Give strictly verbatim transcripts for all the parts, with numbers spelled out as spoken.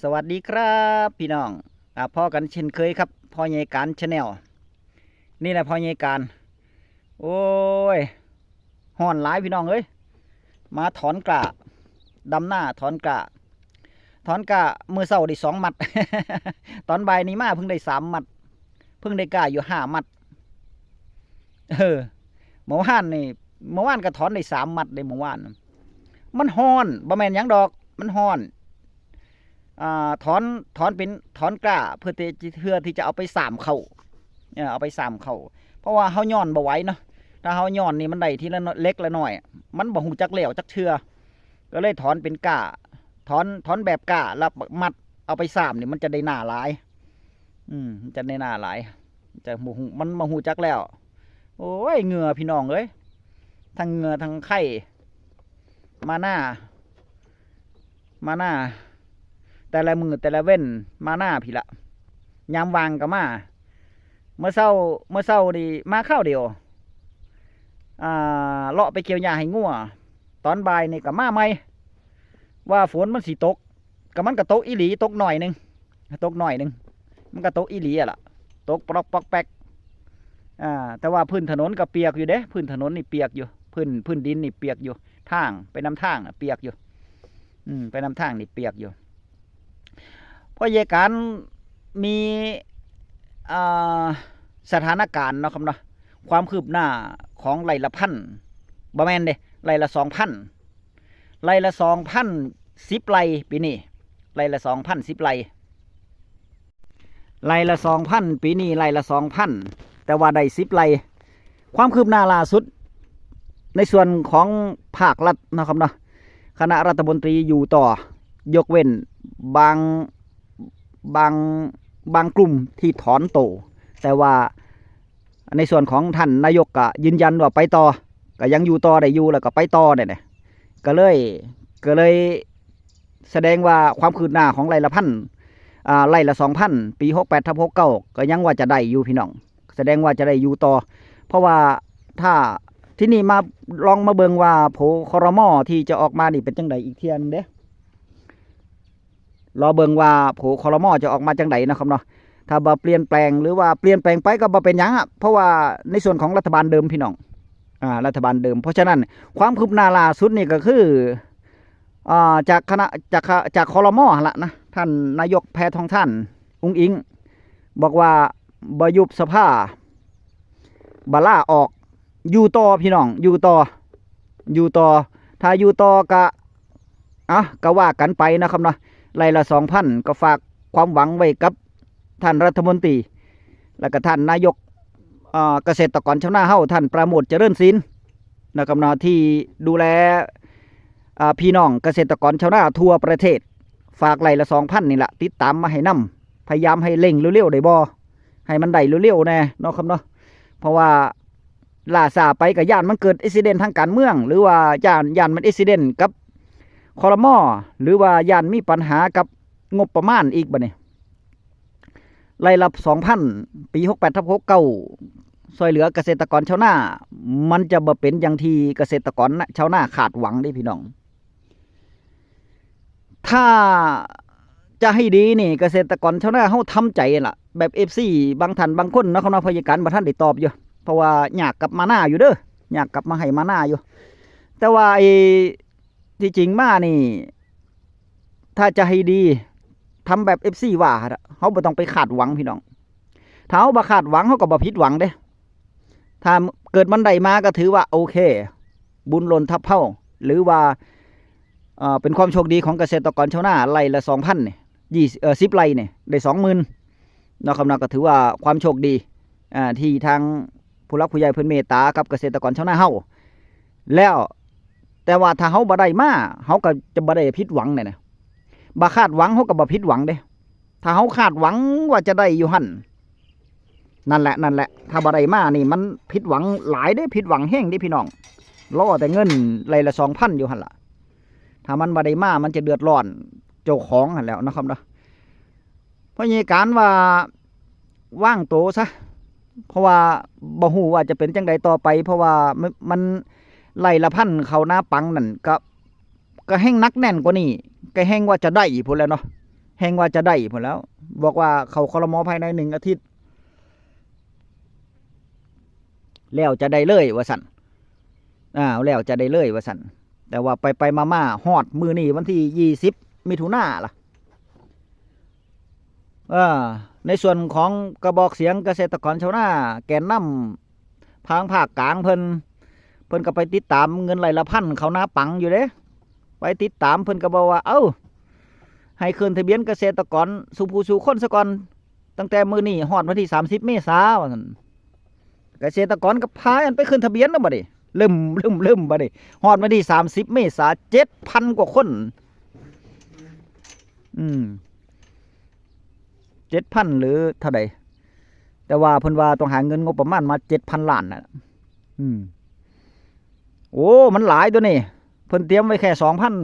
สวัสดีครับพี่น้อง อ่า พ้อกันเช่นเคยครับ พ่อใหญ่การ Channel นี่แหละพ่อใหญ่การ โอ้ย ฮ้อนหลายพี่น้องเอ้ย มาถอนกล้า ดำนาถอนกล้า ถอนกล้ามื้อเช้าได้สองมัด ตอนบ่ายนี้มาเพิ่งได้สามมัด เพิ่งได้กล้าอยู่ห้ามัด เออ เมื่อวานนี่ เมื่อวานก็ถอนได้สามมัดเลยเมื่อวาน มันฮ้อน บ่แม่นหยังดอก มันฮ้อน อ่า ถอน ถอนเป็น ถอนกล้า เพื่อที่ เพื่อที่จะเอาไปสามเข้า เออ เอาไปสามเข้า เพราะว่าเฮาย้อนบ่ไหวเนาะ ถ้าเฮาย้อนนี่มันได้ทีละน้อย เล็กละน้อย มันบ่ฮู้จักแล้วจักเทื่อ ก็เลยถอนเป็นกล้า ถอน ถอนแบบกล้า แล้วมัดเอาไปสามนี่มันจะได้หน้าหลาย อืม มันจะได้หน้าหลาย จะบ่ฮู้ มันบ่ฮู้จักแล้ว โอ้ย เหงื่อพี่น้องเอ้ย ทั้งเหงื่อทั้งไข้ มาหน้า มาหน้า แต่ละมื้อแต่ละเว็น มาหน้าพี้ละ ยามว่างก็มา เมื่อเช้า เมื่อเช้านี่มาคราวเดียว อ่า เลาะไปเกี่ยวหญ้าให้งัว ตอนบ่ายนี่ก็มาใหม่ ว่าฝนมันสิตก ก็มันก็ตกอีหลี ตกหน่อยหนึ่ง ตกหน่อยหนึ่ง มันก็ตกอีหลีอะล่ะ ตกปลอกปอกแป๊ก อ่า แต่ว่าพื้นถนนก็เปียกอยู่เด้ พื้นถนนนี่เปียกอยู่ พื้น พื้นดินนี่เปียกอยู่ ทาง ไปนำทางน่ะเปียกอยู่ อืม ไปนำทางนี่เปียกอยู่ พ่อใหญ่การมี อ่า สถานการณ์เนาะครับเนาะ ความคืบหน้าของไร่ละพัน บ่แม่นเด้ ไร่ละสองพัน ไร่ละสองพัน สิบไร่ปีนี้ ไร่ละสองพัน สิบไร่ ไร่ละสองพัน ปีนี้ไร่ละสองพัน แต่ว่าได้สิบไร่ ความคืบหน้าล่าสุด ในส่วนของภาครัฐนะครับเนาะ คณะรัฐมนตรีอยู่ต่อ ยกเว้นบาง บาง บางกลุ่มที่ถอนโต แต่ว่าในส่วนของท่านนายกก็ยืนยันว่าไปต่อ ก็ยังอยู่ต่อได้อยู่ แล้วก็ไปต่อเนี่ยนะ ก็เลย ก็เลยแสดงว่าความคืบหน้าของไร่ละพัน อ่า ไร่ละสองพัน ปี หกแปดทับหกเก้า ก็ยังว่าจะได้อยู่พี่น้อง แสดงว่าจะได้อยู่ต่อ เพราะว่าถ้าที่นี่มาลองมาเบิ่งว่าโผ ครม ที่จะออกมานี่เป็นจังใดอีกเทื่อนึงเด้ รอเบิ่งว่าโผ ครม จะออกมาจังใดนะครับเนาะ ถ้าบ่เปลี่ยนแปลงหรือว่าเปลี่ยนแปลงไปก็บ่เป็นหยังอะ เพราะว่าในส่วนของรัฐบาลเดิมพี่น้อง อ่า รัฐบาลเดิม เพราะฉะนั้นความคืบหน้าล่าสุดนี่ก็คือ อ่า จากคณะ จาก จาก ครม หั่นละนะ ท่านนายกแพทองธาร อุ๋งอิ๋ง บอกว่าบ่ยุบสภา บ่ลาออก อยู่ต่อพี่น้อง อยู่ต่อ อยู่ต่อ ถ้าอยู่ต่อก็ อ่ะ ก็ว่ากันไปนะครับเนาะ ไร่ละสองพัน ก็ฝากความหวังไว้กับท่านรัฐมนตรี แล้วก็ท่านนายก เอ่อ เกษตรกรชาวนาเฮา ท่านปราโมชย์ เจริญศิลป์ นะครับเนาะ ที่ดูแล อ่า พี่น้องเกษตรกรชาวนาทั่วประเทศ ฝากไร่ละสองพันนี่แหละ ติดตามมาให้นำ พยายามให้เร่งเร็วๆได้บ่ ให้มันได้เร็วๆแน่เนาะครับเนาะ เพราะว่าล่าช้าไปก็ย้านมันเกิดอุบัติเหตุทางการเมือง หรือว่าย้าน ย้านมันอุบัติเหตุกับ ครม หรือว่าย้านมีปัญหากับงบประมาณอีกบัดนี้ ไร่ละสองพัน ปี หกแปดทับหกเก้า ช่วยเหลือเกษตรกรชาวนา มันจะบ่เป็นอย่างที่เกษตรกรชาวนาคาดหวังเด้พี่น้อง ถ้าจะให้ดีนี่ เกษตรกรชาวนาเฮาทำใจล่ะ แบบ เอฟซี บางท่านบางคนเนาะครับเนาะ พยาการบ่ทันได้ตอบอยู่ เพราะว่ายากกลับมานาอยู่เด้อ ยากกลับมาไฮ่มานาอยู่ แต่ว่าไอ้ที่จริงมานี่ ถ้าจะให้ดี ทำแบบ เอฟซี ว่าหั่นน่ะ เฮาบ่ต้องไปคาดหวังพี่น้อง ถ้าเฮาบ่คาดหวัง เฮาก็บ่ผิดหวังเด้ ถ้าเกิดมันได้มาก็ถือว่าโอเค บุญหล่นทับเฮา หรือว่า เอ่อ เป็นความโชคดีของเกษตรกรชาวนา ไร่ละสองพันนี่ ยี่สิบ เอ่อ สิบไร่นี่ ได้สองหมื่นเนาะครับเนาะ ก็ถือว่าความโชคดี อ่า ที่ทางผู้หลักผู้ใหญ่เพิ่นเมตตากับเกษตรกรชาวนาเฮา แล้ว แต่ว่าถ้าเฮาบ่ได้มา เฮาก็จะบ่ได้ผิดหวังเนี่ยนะ บ่คาดหวัง เฮาก็บ่ผิดหวังเด้ ถ้าเฮาคาดหวังว่าจะได้อยู่หั่น นั่นแหละ นั่นแหละ ถ้าบ่ได้มานี่มันผิดหวังหลายเด้ ผิดหวังแฮงเด้พี่น้อง รอแต่เงินไร่ละสองพันอยู่หั่นล่ะ ถ้ามันบ่ได้มา มันจะเดือดร้อนเจ้าของหั่นแหล้วนะครับเนาะ พ่อใหญ่การว่าวางโตซะ เพราะว่าบ่ฮู้ว่าจะเป็นจังใดต่อไป เพราะว่ามัน มันไร่ละพันเข้านาปังนั่นก็ ก็แฮ่งหนักแน่นกว่านี้ ก็แฮ่งว่าจะได้พู้นแหล้วเนาะ แฮ่งว่าจะได้พุ้นแหล้ว บอกว่าเข้า ครม. ภายในหนึ่งอาทิตย์ แล้วจะได้เลยว่าซั่น อ่า แล้วจะได้เลยว่าซั่น แต่ว่าไปไปมามาฮอดมื้อนี้วันที่ยี่สิบมิถุนาล่ะ เออ ในส่วนของกระบอกเสียงเกษตรกรชาวนา แกนนำทางภาคกลางเพิ่น เพิ่นก็ไปติดตามเงินไร่ละพันเข้านาปังอยู่เด้ ไปติดตามเพิ่นก็บอกว่า เอ้า ให้ขึ้นทะเบียนเกษตรกรสู่ผู้สู่คนซะก่อน ตั้งแต่มื้อนี้ฮอดวันที่สามสิบเมษาว่าซั่น เกษตรกรก็พากันไปขึ้นทะเบียนแล้วบัดนี้ เริ่มเริ่มเริ่มบัดนี้ ฮอดวันที่สามสิบเมษา เจ็ดพันกว่าคน อืม เจ็ดพันหรือเท่าใด แต่ว่าเพิ่นว่าต้องหาเงินงบประมาณมาเจ็ดพันล้านน่ะ อืม โอ้ มันหลายตัวนี่ เพิ่นเตรียมไว้แค่สองพัน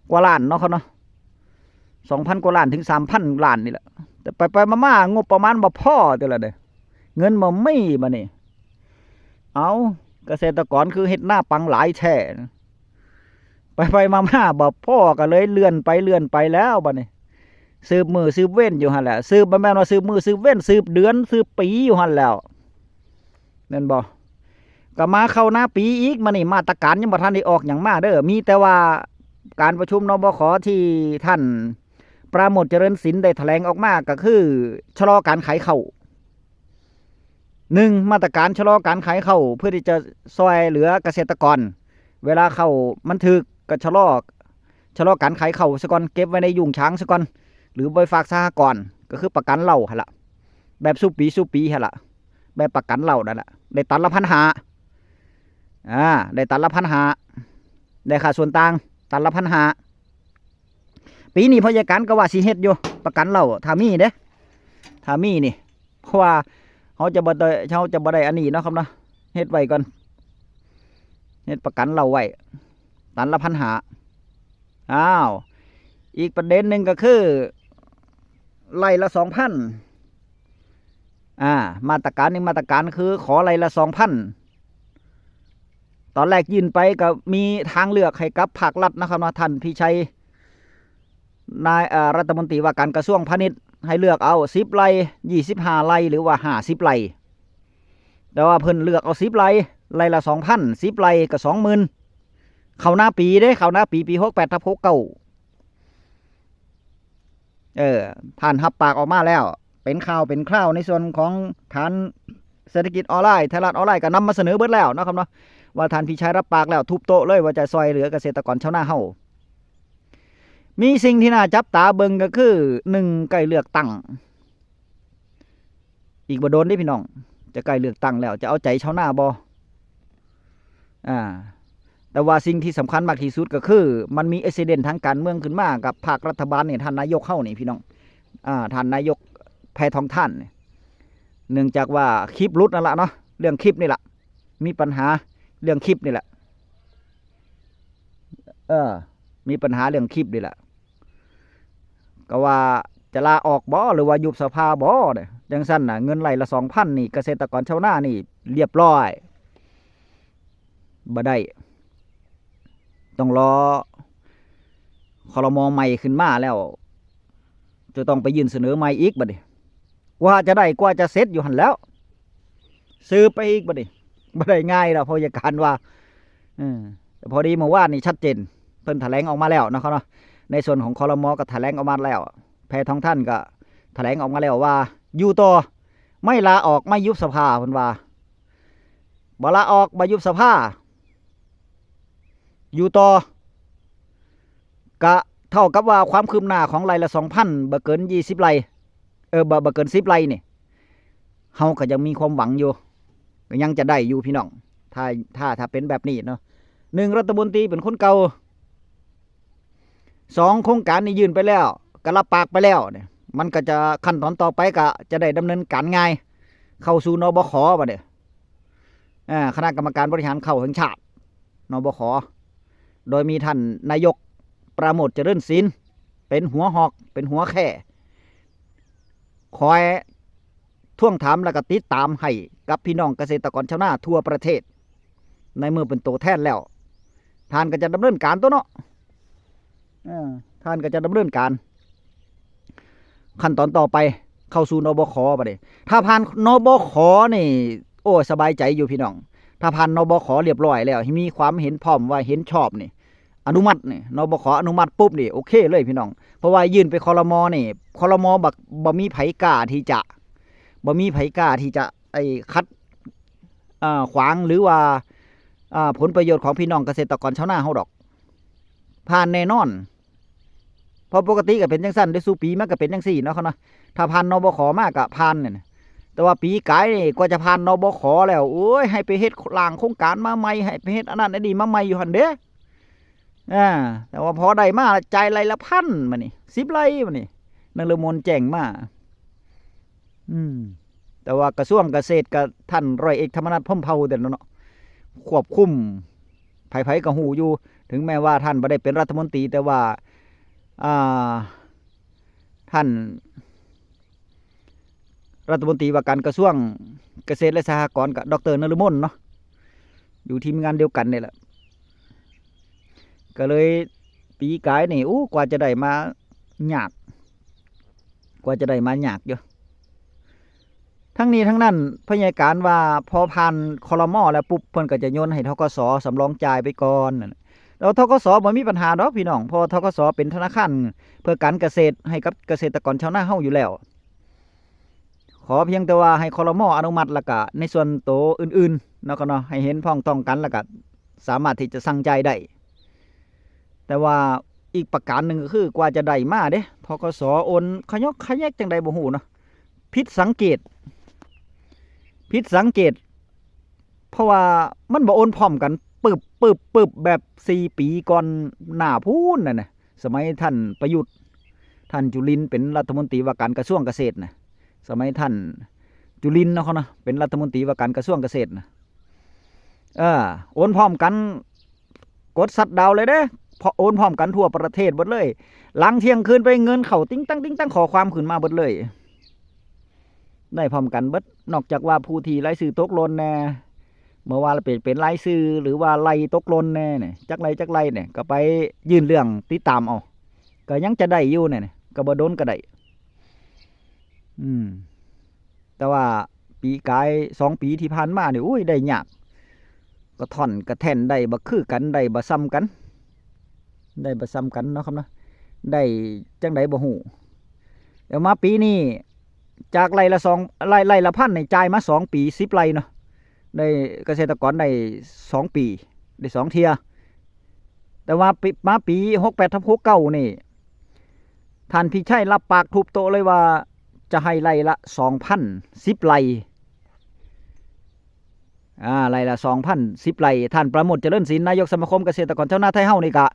กว่าล้านเนาะครับเนาะ สองพันกว่าล้านถึงสามพันล้านนี่แหละ แต่ไปไปมามาๆ งบประมาณบ่พอตัวละเด้อ เงินบ่มีบัดนี้ เอ้า เกษตรกรคือเฮ็ดนาปังหลายแท้ ไปไปมามาๆ บ่พอก็เลยเลื่อนไปเลื่อนไปแล้วบัดนี้ สืบมื้อสืบเว้นอยู่หั่นแหละ สืบ บ่แม่นว่าสืบมื้อสืบเว้น สืบเดือนสืบปีอยู่หั่นแล้ว แม่นบ่ ก็มาเข้านาปีอีก มานี่มาตรการยังบ่ทันได้ออกหยังมาเด้อ มีแต่ว่าการประชุม นบข ที่ท่านปราโมชย์ เจริญศิลป์ได้แถลงออกมาก็คือชะลอการขายข้าว หนึ่ง มาตรการชะลอการขายข้าว เพื่อที่จะซ่อยเหลือเกษตรกร เวลาข้าวมันถูกก็ชะลอ ชะลอการขายข้าวซะก่อน เก็บไว้ในยุ้งฉางซะก่อน หรือไปฝากสหกรณ์ ก็คือประกันเหล้าหั่นล่ะ แบบสู่ปีสู่ปีหั่นล่ะ แบบประกันเหล้านั่นล่ะ ได้ตันละพันห้า อ่า ได้ตันละพันห้า ได้ค่าส่วนต่าง ตันละพันห้า ปีนี้พ่อใหญ่การก็ว่าสิเฮ็ดอยู่ ประกันเหล้า ถ้ามีเด้ ถ้ามีนี่ เพราะว่าเฮาจะบ่ได้ เฮาจะบ่ได้อันนี้เนาะครับเนาะ เฮ็ดไว้ก่อน เฮ็ดประกันเหล้าไว้ ตันละพันห้า อ้าว อีกประเด็นหนึ่งก็คือ ไร่ละสองพัน อ่า มาตรการ หนึ่งมาตรการคือขอไร่ละสองพัน ตอนแรกยื่นไปก็มีทางเลือกให้กับภาครัฐนะครับเนาะ ท่านพิชัย นาย เอ่อ รัฐมนตรีว่าการกระทรวงพาณิชย์ ให้เลือกเอาสิบไร่ ยี่สิบห้าไร่ หรือว่าห้าสิบไร่ แต่ว่าเพิ่นเลือกเอาสิบไร่ ไร่ละสองพัน สิบไร่ก็สองหมื่น เข้านาปีเด้ เข้านาปี ปีหกแปดทับหกเก้า เออ ท่านรับปากออกมาแล้ว เป็นข่าวเป็นคราวในส่วนของฐานเศรษฐกิจออนไลน์ ไทยรัฐออนไลน์ก็นำมาเสนอเบิดแล้วเนาะครับเนาะ ว่าท่านพิชัยรับปากแล้ว ทุบโต๊ะเลยว่าจะซ่อยเหลือเกษตรกรชาวนาเฮา มีสิ่งที่น่าจับตาเบิ่งก็คือ หนึ่ง ใกล้เลือกตั้ง อีกบ่โดนเด้พี่น้อง จะใกล้เลือกตั้งแล้ว จะเอาใจชาวนาบ่ อ่า แต่ว่าสิ่งที่สำคัญมากที่สุดก็คือ มันมีอุบิเหตุทางการเมืองขึ้นมากับพรรครัฐบาลนี่ ท่านนายกเฮานี่พี่น้อง อ่า ท่านนายกแพทองธารนี่ เนื่องจากว่าคลิปหลุดนั่นล่ะเนาะ เรื่องคลิปนี่ล่ะ มีปัญหาเรื่องคลิปนี่แหละ เออ มีปัญหาเรื่องคลิปนี่แหละ ก็ว่าจะลาออกบ่ หรือว่ายุบสภาบ่เนี่ย จั่งซั้นน่ะ เงินไร่ละสองพันนี่ เกษตรกรชาวนานี่เรียบร้อย บ่ได้ ต้องรอ ครม. ใหม่ขึ้นมาแล้ว จะต้องไปยื่นเสนอใหม่อีกบัดนี้ กว่าจะได้ กว่าจะเสร็จอยู่หั่นแหล้ว สืบไปอีกบัดนี้ บ่ได้ง่ายดอก พ่อใหญ่การว่า เออ แต่พอดีเมื่อวานนี่ชัดเจน เพิ่นแถลงออกมาแล้วเนาะครับเนาะ ในส่วนของ ครม. ก็แถลงออกมาแล้ว แพทองธารก็แถลงออกมาแล้วว่า อยู่ต่อ ไม่ลาออก ไม่ยุบสภา เพิ่นว่า บ่ลาออก บ่ยุบสภา อยู่ต่อ ก็เท่ากับว่าความคืบหน้าของไร่ละสองพัน บ่เกินยี่สิบไร่ เออ บ่ บ่เกินสิบไร่นี่ เฮาก็ยังมีความหวังอยู่ ก็ยังจะได้อยู่พี่น้อง ถ้า ถ้า ถ้าเป็นแบบนี้เนาะ หนึ่ง รัฐมนตรีเป็นคนเก่า สอง โครงการนี้ยื่นไปแล้ว ก็รับปากไปแล้วเนี่ย มันก็จะขั้นตอนต่อไปก็จะได้ดำเนินการง่าย เข้าสู่ นบข. บัดนี้ อ่า คณะกรรมการบริหารข้าวแห่งชาติ นบข. โดยมีท่านนายกปราโมชย์ เจริญศิลป์ เป็นหัวหอก เป็นหัวแคร่ คอยทวงถามและก็ติดตามให้กับพี่น้องเกษตรกรชาวนาทั่วประเทศ ในเมื่อเป็นตัวแทนแล้ว ท่านก็จะดำเนินการตัวเนาะ เออ ท่านก็จะดำเนินการ ขั้นตอนต่อไปเข้าสู่ นบข บัดนี้ ถ้าผ่าน นบข นี่ โอ้ สบายใจอยู่พี่น้อง ถ้าผ่าน นบข เรียบร้อยแล้ว มีความเห็นพร้อมว่าเห็นชอบนี่ อนุมัตินี่ นบข อนุมัติปุ๊บนี่ โอเคเลยพี่น้อง เพราะว่ายื่นไป ครม นี่ ครม บ่ บ่มีไผกล้าที่จะ บ่มีไผกล้าที่จะ ไอ้ ขัด อ่า ขวาง หรือว่า อ่า ผลประโยชน์ของพี่น้องเกษตรกรชาวนาเฮาดอก ผ่านแน่นอน เพราะปกติก็เป็นจั่งซั้นเด้ ซุปีมันก็เป็นจั่งซี้เนาะ เนาะ ถ้าผ่าน นบข มาก็ผ่านนี่นะ แต่ว่าปีกายนี่กว่าจะผ่าน นบข แล้ว โอ้ย ให้ไปเฮ็ดร่างโครงการมาใหม่ ให้ไปเฮ็ดอันนั้นอันนี้มาใหม่อยู่หั่นเด้ อ่า แต่ว่าพอได้มาจ่ายไร่ละพัน บัดนี้ สิบไร่ บัดนี้ นฤมลแจ้งมา อืม แต่ว่ากระทรวงเกษตรกับท่านร้อยเอกธรรมนัฐ พรหมเผ่า แต่เนาะ ควบคุม ไผๆก็ฮู้อยู่ ถึงแม้ว่าท่านบ่ได้เป็นรัฐมนตรี แต่ว่า อ่า ท่านรัฐมนตรีว่าการกระทรวงเกษตรและสหกรณ์กับดอกเตอร์นฤมลเนาะ อยู่ทีมงานเดียวกันนี่แหละ ก็เลยปีกายนี่ โอ้ กว่าจะได้มายาก กว่าจะได้มายากอยู่ ทั้งนี้ทั้งนั้น พยาการว่าพอผ่าน ครม แล้วปุ๊บ เพิ่นก็จะโยนให้ ธกส สำรองจ่ายไปก่อนนั่นน่ะ แล้ว ธกส บ่มีปัญหาดอกพี่น้อง เพราะว่า ธกส เป็นธนาคารเพื่อการเกษตรให้กับเกษตรกรชาวนาเฮาอยู่แล้ว ขอเพียงแต่ว่าให้ ครม อนุมัติ แล้วก็ในส่วนโตอื่นๆ เนาะครับเนาะ ให้เห็นพ้องต้องกัน แล้วก็สามารถที่จะสั่งจ่ายได้ แต่ว่าอีกประการหนึ่งก็คือกว่าจะได้มาเด้ ธกส โอนขยอกขยักจั่งใดบ่ฮู้เนาะ ผิดสังเกต ผิดสังเกต เพราะว่ามันบ่โอนพร้อมกัน ปึ๊บ ปึ๊บ ปึ๊บ แบบสี่ปีก่อนหน้าพู้นนั่นน่ะ สมัยท่านประยุทธ์ ท่านจุลินทร์เป็นรัฐมนตรีว่าการกระทรวงเกษตรน่ะ สมัยท่านจุลินทร์เนาะครับเนาะ เป็นรัฐมนตรีว่าการกระทรวงเกษตรน่ะ เออ โอนพร้อมกัน กดชัตดาวน์เลยเด้ เพราะโอนพร้อมกันทั่วประเทศเบิดเลย หลังเที่ยงคืนไปเงินเข้าติ๊งตังติ๊งตัง ข้อความขึ้นมาเบิดเลย ได้พร้อมกันเบิด นอกจากว่าผู้ที่รายชื่อตกหล่นแน่ เมื่อว่าเป็น เป็นรายชื่อ หรือว่าไล่ตกหล่นแน่เนี่ย จักไล่จักไล่เนี่ย ก็ไปยื่นเรื่องติดตามเอา ก็ยังจะได้อยู่เนี่ย ก็บ่โดนก็ได้ อืม แต่ว่าปีกายสองปีที่ผ่านมานี่ โอ้ย ได้ยาก กระท่อนกระแท่น ได้บ่คือกัน ได้บ่ส่ำกัน ได้บ่ส่ำกันเนาะครับเนาะ ได้จั่งใดบ่ฮู้ แล้วมาปีนี้ จากไร่ละสอง ไร่ ไร่ละพันนี่ จ่ายมาสองปี สิบไร่เนาะ ได้ เกษตรกรได้สองปี ได้สองเทื่อ แต่ว่าปี มาปีหกแปดทับหกเก้านี่ ท่านพิชัยรับปากทุบโต๊ะเลยว่าจะให้ไร่ละสองพัน สิบไร่ อ่า ไร่ละสองพัน สิบไร่ ท่านประโมท เจริญศิลป์ นายกสมาคมเกษตรกรชาวนาไทยเฮานี่ก็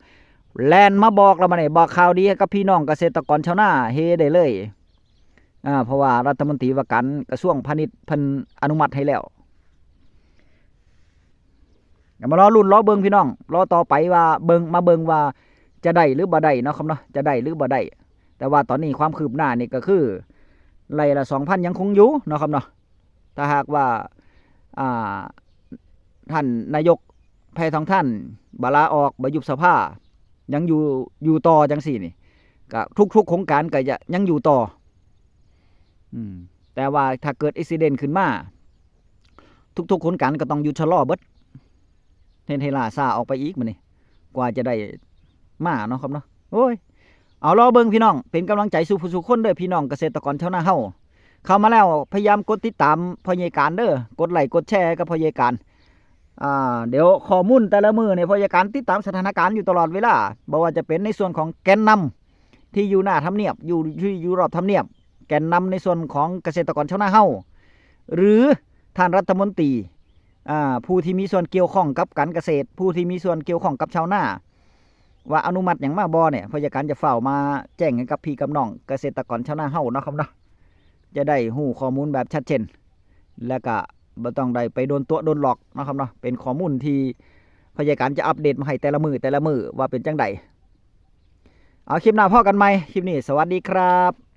แล่นมาบอกแล้วบัดนี้ บอกข่าวดีให้กับพี่น้องเกษตรกรชาวนาเฮได้เลย อ่า เพราะว่ารัฐมนตรีว่าการกระทรวงพาณิชย์เพิ่นอนุมัติให้แล้ว ก็มารอลุ้นรอเบิ่งพี่น้อง รอต่อไปว่าเบิ่ง มาเบิ่งว่าจะได้หรือบ่ได้เนาะครับเนาะ จะได้หรือบ่ได้ แต่ว่าตอนนี้ความคืบหน้านี่ก็คือไร่ละสองพันยังคงอยู่เนาะครับเนาะ ถ้าหากว่า อ่า ท่านนายกแพทองธารบ่ลาออก บ่ยุบสภา ยังอยู่ อยู่ต่อจั่งซี้นี่ ก็ทุกๆโครงการก็จะยังอยู่ต่อ อืม แต่ว่าถ้าเกิดอุบัติเหตุขึ้นมา ทุกๆโครงการก็ต้องหยุดชะลอเบิด เฮ็ดให้ล่าช้าออกไปอีกบัดนี้ กว่าจะได้มาเนาะครับเนาะ โอ้ย เอารอเบิ่งพี่น้อง เป็นกำลังใจสู่ผู้สู่คนเด้อพี่น้องเกษตรกรชาวนาเฮา เข้ามาแล้วพยายามกดติดตามพ่อใหญ่การเด้อ กดไลค์กดแชร์กับพ่อใหญ่การ อ่า เดี๋ยวข้อมูลแต่ละมื้อเนี่ย พ่อใหญ่การติดตามสถานการณ์อยู่ตลอดเวลา บ่ว่าจะเป็นในส่วนของแกนนำที่อยู่หน้าทำเนียบ อยู่ ที่อยู่รอบทำเนียบ แกนนำในส่วนของเกษตรกรชาวนาเฮา หรือท่านรัฐมนตรี อ่า ผู้ที่มีส่วนเกี่ยวข้องกับการเกษตร ผู้ที่มีส่วนเกี่ยวข้องกับชาวนา ว่าอนุมัติหยังมาบ่เนี่ย พ่อใหญ่การจะฟ้าวมาแจ้งให้กับพี่กับน้องเกษตรกรชาวนาเฮาเนาะครับเนาะ จะได้ฮู้ข้อมูลแบบชัดเจน แล้วก็บ่ต้องได้ไปโดนตั๋วโดนหลอกเนาะครับเนาะ เป็นข้อมูลที่พ่อใหญ่การจะอัปเดตมาให้แต่ละมื้อแต่ละมื้อว่าเป็นจั่งใด เอาคลิปหน้าพ้อกันใหม่ คลิปนี้สวัสดีครับ